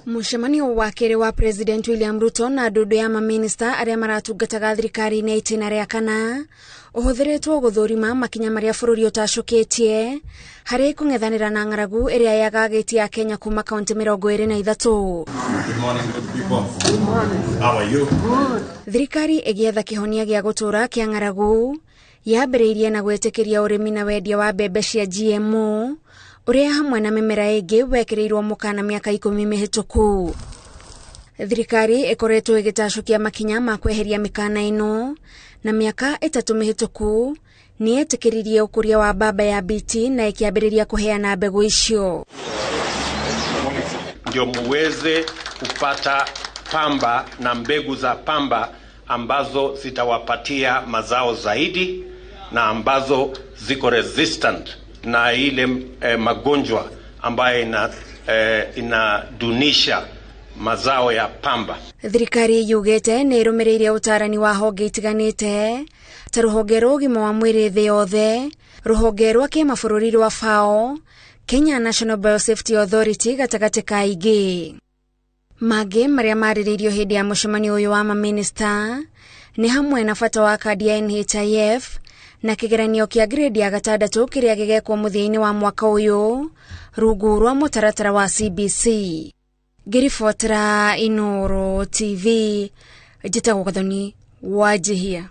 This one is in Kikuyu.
Mũcemanio wa kerĩ wa President William Ruto na ndundu ya maminista arĩa maratungataga thirikari-inĩ itĩna rĩa kana ũhũthĩrĩtwo gũthũrima makinya marĩa bũrũri ũtacũkĩtie harĩ kũng'ethanĩra na ng'aragu ĩrĩa yagagĩtie Akenya kuma kaunti 23. Good morning, good people. Good morning. How are you? Thirikari ĩgĩetha kĩhonia gĩa gũtũũra kĩa ng'aragu yambĩrĩirie na gwĩtĩkĩria ũrĩmi na wendia wa mbembe cia GMO ũrĩa hamwe na mĩmera ĩngĩ wekĩrĩirwo mũkana mĩaka 10 mĩhĩtũku. Thirikari ĩkoretwo ĩgĩtacũkia makinya ma kweheria mĩkana ĩno na mĩaka 3 mĩhĩtũku nĩ yetĩkĩririe ũkũria wa mbamba ya BT na ĩkĩambĩrĩria kũheana mbegũ icio. Ndio muweze kupata pamba na mbegu za pamba ambazo zitawapatia mazao zaidi na ambazo ziko resistant na ile magonjwa ambayo inadunisha mazao ya pamba. Thirikari yugĩte nĩ ĩrũmĩrĩire ũtarani wa honge itiganĩte ta rũhonge rwa ũgima wa mwĩrĩ thĩ yothe, rũhonge rwa kĩmabũrũri rwa FAO, Kenya National Biosafety Authority gatagatĩ ka ingĩ. Mangĩ marĩa marĩrĩirio hĩndĩ ya mũcemanio ũyũ wa maminista nĩ hamwe na bata wa kandi ya NHIF na kĩgeranio kĩa grade ya 6 kĩrĩa gĩgekwo mũthia-inĩ wa mwaka ũyũ rungu rwa mũtaratara wa CBC. Ngĩribotera Inooro TV, njĩtagwo Gathoni Wanjihia.